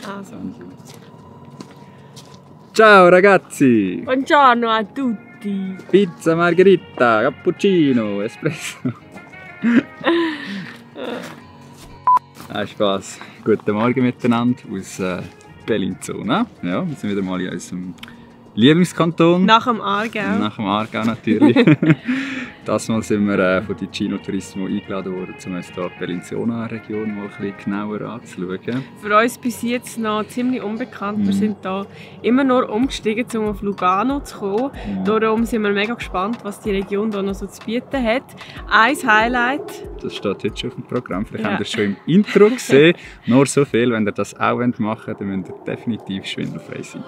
Also. Ciao ragazzi! Buongiorno a tutti! Pizza margherita, cappuccino, espresso. Spaß. Guten Morgen miteinander aus Bellinzona. Ja, wir sind wieder mal in unserem Lieblingskanton. Nach dem Aargau. Nach dem Aargau natürlich. Das Mal sind wir von Ticino Turismo eingeladen worden, um uns hier die Bellinzona-Region mal ein bisschen genauer anzuschauen. Für uns bis jetzt noch ziemlich unbekannt. Wir sind hier immer nur umgestiegen, um auf Lugano zu kommen. Darum sind wir mega gespannt, was die Region hier noch so zu bieten hat. Ein Highlight. Das steht heute schon auf dem Programm. Vielleicht habt ihr es schon im Intro gesehen. Nur so viel, wenn ihr das auch machen wollt, dann müsst ihr definitiv schwindelfrei sein.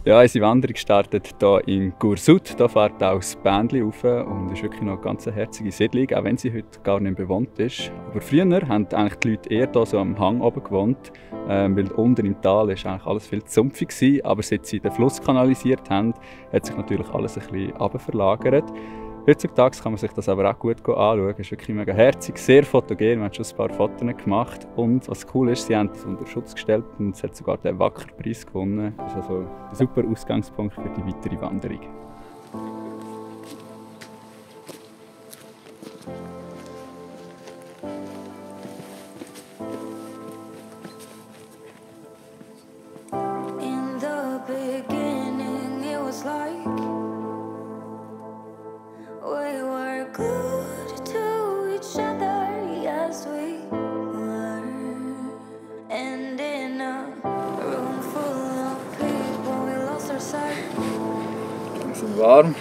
Ja, unsere Wanderung startet hier in Gursut. Hier fährt auch das Bändchen rauf und ist wirklich noch eine ganz herzige Siedlung, auch wenn sie heute gar nicht bewohnt ist. Aber früher haben eigentlich die Leute eher hier so am Hang oben gewohnt, weil unten im Tal war eigentlich alles viel zu sumpfig gewesen. Aber seit sie den Fluss kanalisiert haben, hat sich natürlich alles ein bisschen runterverlagert. Heutzutage kann man sich das aber auch gut anschauen. Es ist wirklich mega herzig, sehr fotogen. Wir haben schon ein paar Fotos gemacht. Und was cool ist, sie haben es unter Schutz gestellt und es hat sogar den Wackerpreis gewonnen. Das ist also ein super Ausgangspunkt für die weitere Wanderung. Warm.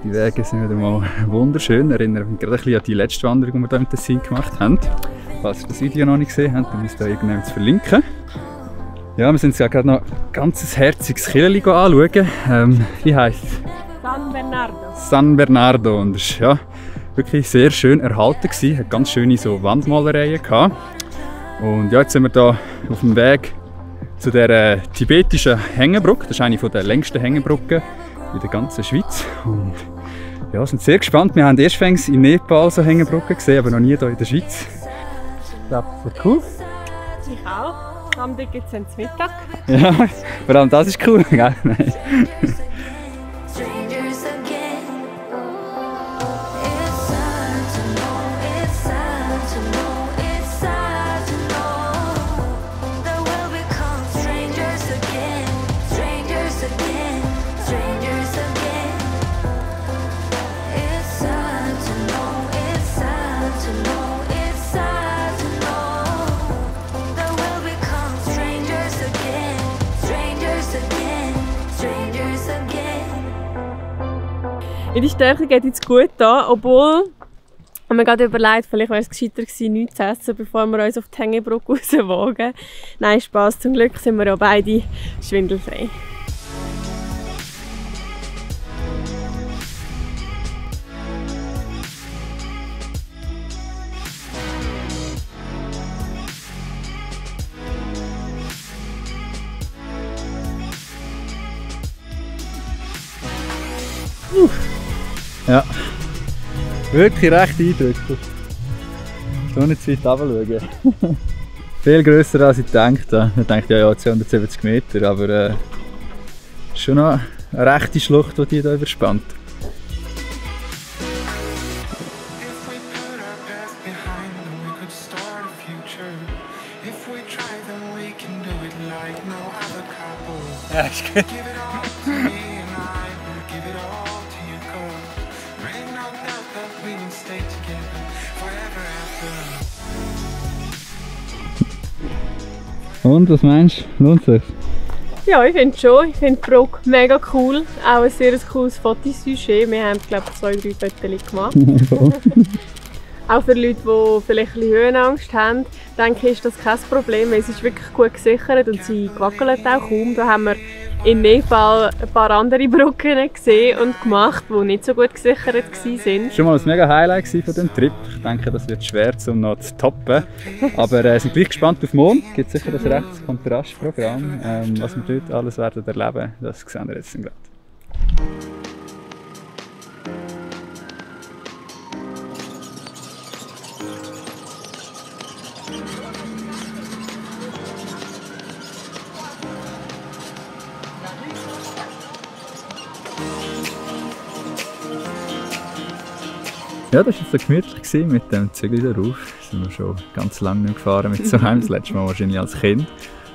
Die Wege sind wieder mal wunderschön. Erinnern mich gerade ein bisschen an die letzte Wanderung, die wir hier im Tessin gemacht haben. Falls ihr das Video noch nicht gesehen habt, dann müsst ihr irgendjemand verlinken. Ja, wir sind jetzt gerade noch ein ganz herziges Kirchli anschauen. Wie heisst es? San Bernardo. San Bernardo. Und es war ja, wirklich sehr schön erhalten. Es hat ganz schöne so Wandmalereien gehabt. Und ja, jetzt sind wir hier auf dem Weg zu der tibetischen Hängebrücke. Das ist eine der längsten Hängebrücken in der ganzen Schweiz. Und ja, sind sehr gespannt. Wir haben erst in Nepal so Hängebrücken gesehen, aber noch nie hier in der Schweiz. Ich glaube, das wird cool. Ich auch. Am Abend gibt es einen Mittag. Ja, vor allem das ist cool. Gell? Nein. Ja, die Stärke geht jetzt gut an, obwohl ich mir gerade überlegt, vielleicht wäre es gescheiter gewesen, nichts zu essen, bevor wir uns auf die Hängebrücke rauswagen. Nein, Spass, zum Glück sind wir ja beide schwindelfrei. Ja, wirklich recht eindrücklich. So eine Zeit runterschauen. Viel grösser als ich dachte. Ich dachte ja 270 Meter, aber schon noch eine rechte Schlucht, die hier überspannt. Ja, ist gut. Und, was meinst du? Lohnt sich? Ja, ich finde schon. Ich finde die Brücke mega cool. Auch ein sehr cooles Fotosujet. Wir haben, glaube ich, 2-3 Fotos gemacht. Auch für Leute, die vielleicht ein bisschen Höhenangst haben, denke ich, ist das kein Problem. Es ist wirklich gut gesichert und sie wackelt auch kaum. Da haben wir in Nepal ein paar andere Brücken gesehen und gemacht, die nicht so gut gesichert waren. Schon mal ein mega Highlight von diesem Trip. Ich denke, das wird schwer, um noch zu toppen. Aber wir sind gleich gespannt auf morgen. Es gibt sicher ein rechtes Kontrastprogramm. Was wir dort alles werden erleben, das sehen wir jetzt gerade. Ja, das war jetzt so gemütlich mit dem Zügel darauf. Sind wir schon ganz lange nicht gefahren mit so einem, das letzte Mal wahrscheinlich als Kind.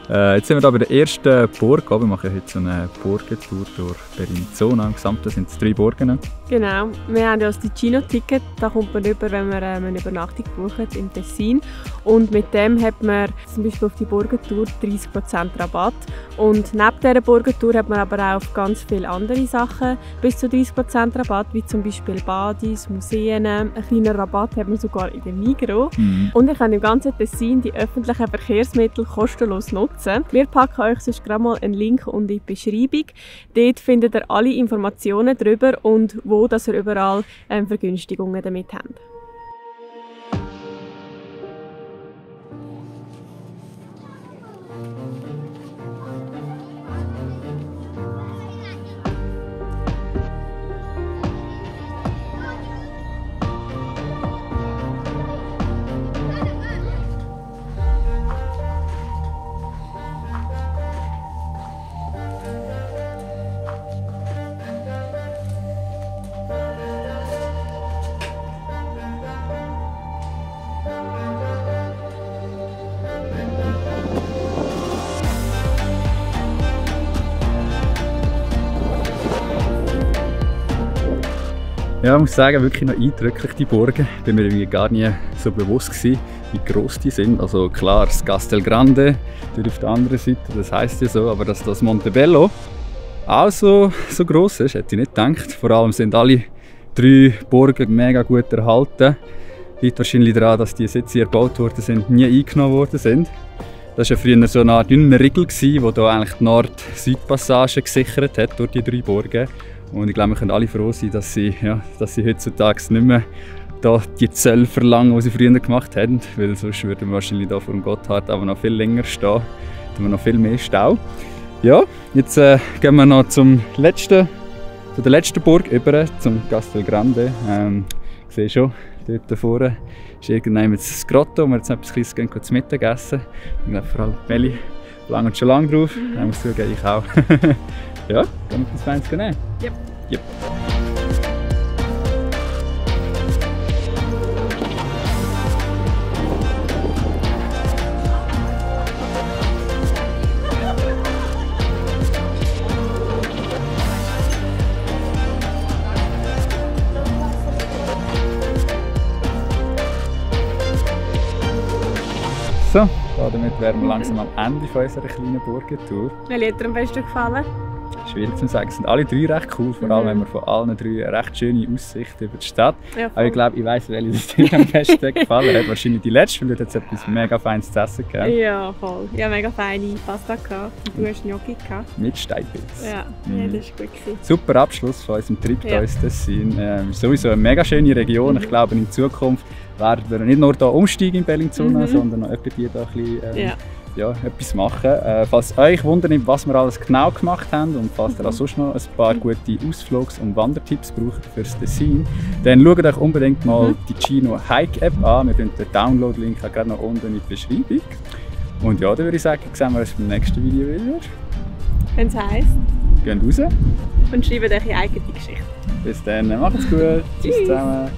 Jetzt sind wir hier bei der ersten Burg. Wir machen heute so eine Burgentour durch Bellinzona. Im Gesamten sind es 3 Burgen. Genau, wir haben ja das Ticino-Ticket. Da kommt man rüber, wenn man eine Übernachtung bucht im Tessin. Und mit dem hat man zum Beispiel auf die Burgentour 30% Rabatt. Und neben dieser Burgentour hat man aber auch auf ganz viele andere Sachen bis zu 30% Rabatt, wie zum Beispiel Badis, Museen. Einen kleinen Rabatt hat man sogar in der Migros. Und ihr könnt im ganzen Tessin die öffentlichen Verkehrsmittel kostenlos nutzen. Wir packen euch sonst gerade mal einen Link unten in die Beschreibung. Dort findet ihr alle Informationen darüber und wo dass ihr überall Vergünstigungen damit habt. Ja, ich muss sagen, wirklich noch eindrücklich, die Burgen. Ich war mir irgendwie gar nie so bewusst gewesen, wie gross die sind. Also klar, das Castel Grande, auf der anderen Seite, das heisst ja so, aber dass das Montebello auch so gross ist, hätte ich nicht gedacht. Vor allem sind alle 3 Burgen mega gut erhalten. Liegt wahrscheinlich daran, dass die Sitze, die erbaut worden sind, nie eingenommen worden sind. Das war ja früher so eine dünne Riegel, die hier eigentlich die Nord-Süd-Passage gesichert hat durch die 3 Burgen. Und ich glaube, wir können alle froh sein, dass sie heutzutage nicht mehr die Zölle verlangen, die sie früher gemacht haben. Weil sonst würden wir wahrscheinlich hier vor dem Gotthard aber noch viel länger stehen. Da haben wir noch viel mehr Stau. Ja, jetzt gehen wir noch zu der letzten Burg über, zum Castel Grande. Ich sehe schon, dort vorne ist irgendwann das Grotto, wo wir jetzt noch etwas Kleines zu Mittag essen. Ich glaube, vor allem Melli langt schon lange drauf. Ich muss zugeben, ich auch. Ja, gehen wir das Feins nehmen? Yep. Yep. So, damit wären wir langsam am Ende von unserer kleinen Burgentour. Welche hat dir am besten gefallen? Schwierig zu sagen. Es sind alle 3 recht cool, vor allem wenn wir von allen 3 eine recht schöne Aussicht über die Stadt. Ja, aber ich glaube, ich weiss, welche dir am besten gefallen hat. Wahrscheinlich die letzte, weil dort hat es etwas mega Feines zu essen gegeben. Ja, voll. Ich hatte mega feine Pasta gehabt. Und du hast Gnocchi gehabt. Mit Steinpilz. Ja, ja, das war gut gewesen. Super Abschluss von unserem Trip hier ins Tessin. Sowieso eine mega schöne Region. Ich glaube, in Zukunft werden wir nicht nur hier umsteigen in Bellinzona, sondern auch hier ein bisschen etwas machen. Falls euch wundert, was wir alles genau gemacht haben und falls ihr auch sonst noch ein paar gute Ausflugs- und Wandertipps braucht für das Tessin, dann schaut euch unbedingt mal die Ticino Hike App an. Wir tun den Download-Link gerade noch unten in die Beschreibung. Und ja, dann würde ich sagen, sehen wir uns beim nächsten Video wieder. Wenn es heisst, geht raus und schreibt eure eigene Geschichte. Bis dann, macht's gut. Tschüss zusammen.